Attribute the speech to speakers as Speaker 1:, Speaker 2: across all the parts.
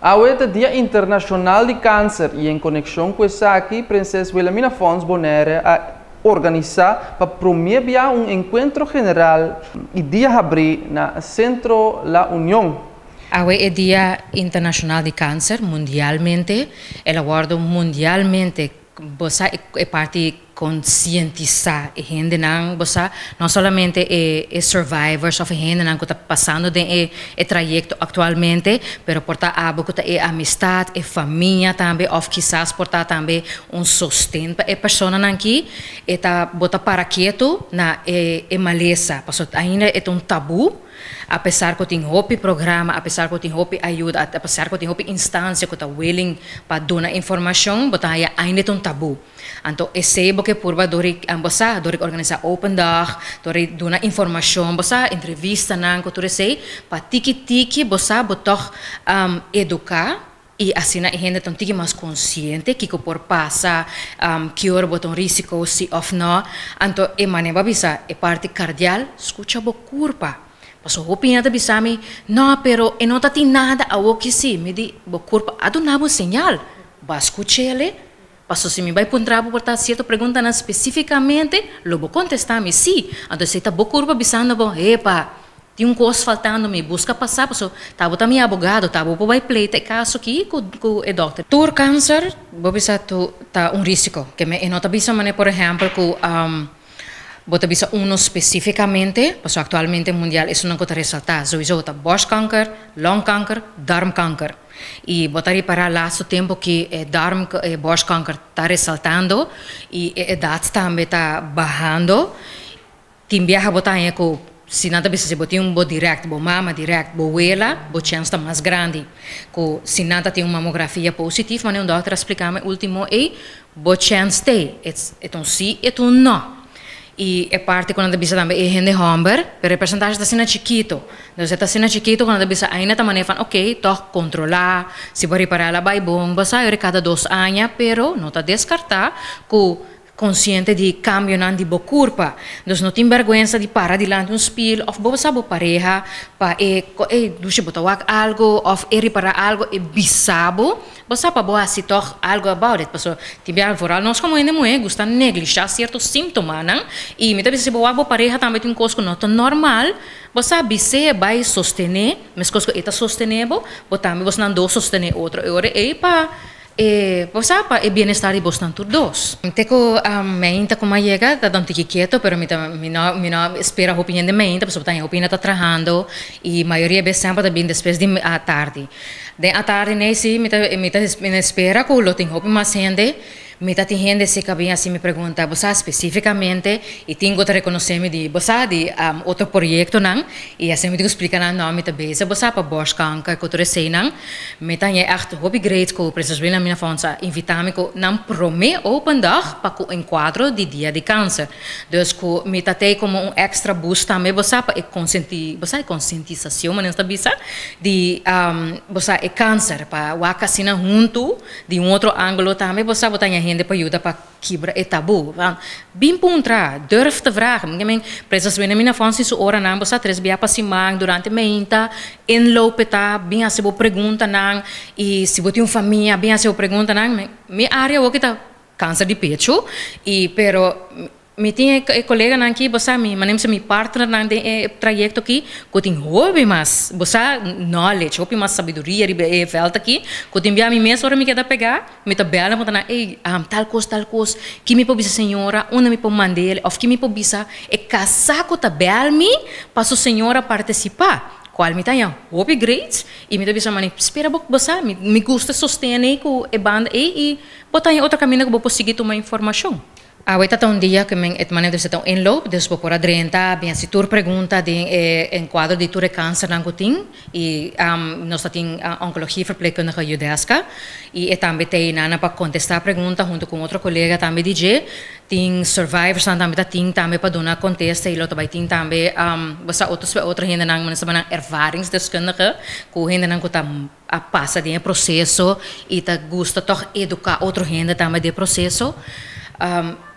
Speaker 1: Awe ta Dia Internashonal di Kanser i en konekshon ku esaki Prinses Wilhelmina Fonds Bonaire a organisá pa promé bia un enkuentro general i dia habrí na Sentro La Union.
Speaker 2: Awe e Dia Internashonal di Kanser mundialmente, el a wòrdu mundialmente bo sa e parti konsientisá e hendenan, bo sa, no solamente e e survivors òf e hendenan ku ta pasando den e e trayekto aktualmente, pero por ta abo ku ta e amistat, e famia tambe òf kisas por ta tambe un sosten pa e personanan aki, e ta bo ta para ketu na e e malesa, pasobra ainda e ta un tabú, apesar ku tin hopi programa, apesar ku tin hopi ayuda, apesar ku tin hopi instansia ku ta willing pa duna informashon, bo ta haya ainda e ta un tabú. Anto esei bo ke purba dor di bo sa, dor di organisá open dag, dor di duna informashon, bo sa, entrevistanan ku tur esei, pa tiki tiki bo sa bo tòg eduká i asina e hende ta un tiki mas konsiente kiko por pasa, ki ora bo ta un risiko si òf nò. Anto e manera bo a bisa e parti kardial, skucha bo kurpa. Pasobra hopi hende ta bisa mi, nò, pero e no ta tin nada awor ki si. Mi di, bo kurpa a duna bo señal, bo a skuch'el. Paso si mi bai puntra bo por ta sierto preguntanan spesífikamente, lo bo kontestá mi sí. Anto esei ta bo kurpa bisando bo, Epa, tin un kos faltando mi, buska pa sa, paso ta bo ta mi abogado, ta bo por bai pleita e kaso aki ku ku e dòkter. Tur kanser, bo bisa tu, ta un rísiko. Ke me e no ta bisa manera por ehèmpel ku bo ta bisa uno spesífikamente, paso aktualmente mundial esunnan ku ta resaltá souiso ta bòrskanker, longkanker, darmkanker. I bo ta ripará laatste tempu ki e darm, e borstkanker ta resaltando i e edat tambe ta bahando. Tin biaha bo ta haña ku si nan ta bisa si bo tin un bo dirèkt, bo mama dirèkt, bo wela, bo chèns ta mas grandi ku si nan ta tin un mamografia positif. Manera un dòkter a splika mi último ei, bo chèns t'ei, e ta un sí, e ta un nò. I e parti ku nan ta bisa tambe e hende hòmber, pero e persentahe ta asina chikito. Entonces e ta asina chikito ku nan ta bisa ainda ta manera van oké, tòg kontrolá, si bo ripará el a bai bon, bo sa yori kada dos aña, pero no ta deskartá ku konsiente di kambionan di bo kurpa. Dus no tin bèrgwensa di para dilanti un spil òf bo sa bo pareha pa e ey dushi bo ta wak algu òf e ripará algu e bisa bo. Bo sa pa bo hasi tòg algu about it, pasobra tin bia vooral nos komo hende muhé gusta neglishá sierto síntomanan i mi ta bisa si bo wak bo pareha tambe tin un kos ku no ta normal, bo sa bis'é bai sostené, meskos ku e ta sostené bo, bo tambe bosnan dos sostené otro e ora ei pa e bo sa pa e bienestar di bosnan tur dos. Te ku meinta ku mi a yega ta don tiki keto pero mi ta mi no mi no spera hopi hende meinta pasobra ta hopi hende ta trahando i mayoria bes semper ta bin despues di atardi. Den atardi nei si mi ta mi ta espera ku lo tin hopi mas hende. Mi ta tin hende si ka bin hasi mi pregunta bo sa spesífikamente i tin ku ta rekonosé mi di bo sa di otro proyektonan i asina mi tin ku splika nan no mi ta bezig bo sa pa bòrskanker ku tur eseinan. Mi ta haña ègt hopi great ku Prinses Wilhelmina Fonds a invitá mi ku nan promé open dag pa ku enkuadro di Dia di Kanser. Dus ku mi ta tei komo un èkstra boost tambe bo sa pa e konsenti bo sa e konsientisashon manera nos ta bisa di bo sa e kanser pa wak asina huntu di un otro ángulo tambe bo sa bo ta haña hende pa yuda pa kibra e tabú. Bin puntra, durf te vragen. Mi ke men Prinses Wilhelmina Fonds tin su oranan bo sa tres bia pa siman durante meinta inloop e ta bin hasi bo preguntanan i si bo tin un famia bin hasi bo preguntanan. Mi área awor ki ta Kanser di pechu y pero mi tin e coleganan aki bo sa mi manera mi sa mi partnernan den e trayecto aki cu tin hopi mas bo sa knowledge hopi mas sabiduria riba e veld aki cu tin bia mi mes ora mi keda pega mi ta bel nan puntra nan ey tal cos tal cos ki mi por bisa señora unda mi por mand'el of ki mi por bisa e casa cu ta bel mi pa su señora participa. Cual mi ta haña hopi great y mi ta bisa mane spera bo bo sa mi mi gusta sostene cu e banda ey y bo ta haña otro caminda cu bo por sigui tuma informacion. Awe ta ta un dia cu men e manera di ta un inloop dus bo por a drenta bin haci tur pregunta den e encuadro di tur e cancernan cu tin y nos ta tin oncologie verpleegkundige Judeska y e tambe ta eynana pa contesta pregunta hunto cu un otro colega tambe di dje. Tin survivorsnan tambe ta tin tambe pa duna kontesta i lo ta bai tin tambe bo sa otro otro hendenan bo nan ervaringsdeskundige ku hendenan ku ta a pasa den e proseso i ta gusta tòg eduká otro hende tambe den e proseso.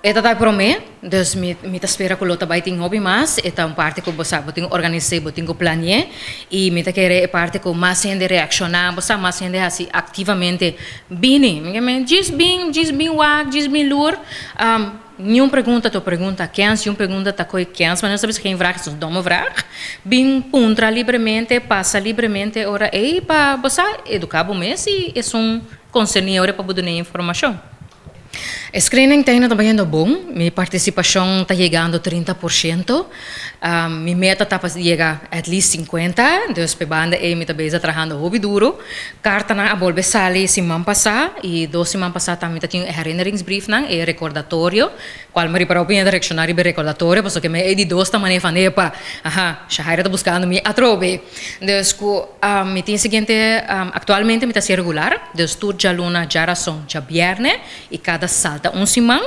Speaker 2: E ta promé, dus mi ta spera ku lo ta bai tin hopi mas. E ta un parti ku bo sa, bo tin organisá, bo tin plania i mi ta kere e parti ku mas hende reakshoná, bo sa, mas hende asina aktivamente bini. Mi djis bin wak, djis bin lur. Ningun pregunta ta pregunta kens, ningun pregunta ta koi kens, maar dat is geen vraag, het is een domme vraag. Bin puntra libremente, pasa libremente ora ei pa bo eduká bo mes i e un konserní ora pa duna informashon. E screening ta trahando bon, mi partisipashon ta yegando 30%, mi meta ta pa yega at least 50%, dus pa banda ei mi tambe ta trahando hopi duru. Kartanan a bolbe sali siman pasá i 2 siman pasá tambe tin herinneringsbrief nan, e recordatorio, kual mi ripará opinion reakshoná riba recordatorio, pasobra mi e di dos ta manera van epa, aha, Shahaira ta buskando mi atrobe. Dus ku mi tin siguiente, aktualmente mi ta regular, dus tur djaluna, djarason, djabièrnè i kada salta un siman.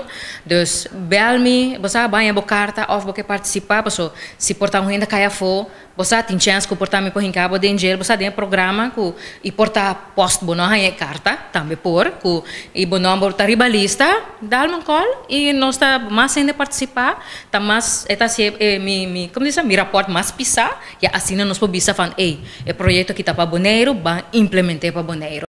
Speaker 2: Dus bel mi, bo haña bo karta òf bo ke partisipá, paso si por ta un hende kai afó, bo tin chèns ku por ta mi por hinka bo den dje, bo den programa ku i por ta post bo no haña karta, tambe por ku i bo nòmber ta riba lista, dal un call i nos ta mas hende partisipá, ta mas e ta si mi, kon bisa, mi rapport mas pisá, i asina nos por bisa van, ei, e proyekto aki ta pa Boneiru, ban implementá pa Boneiru.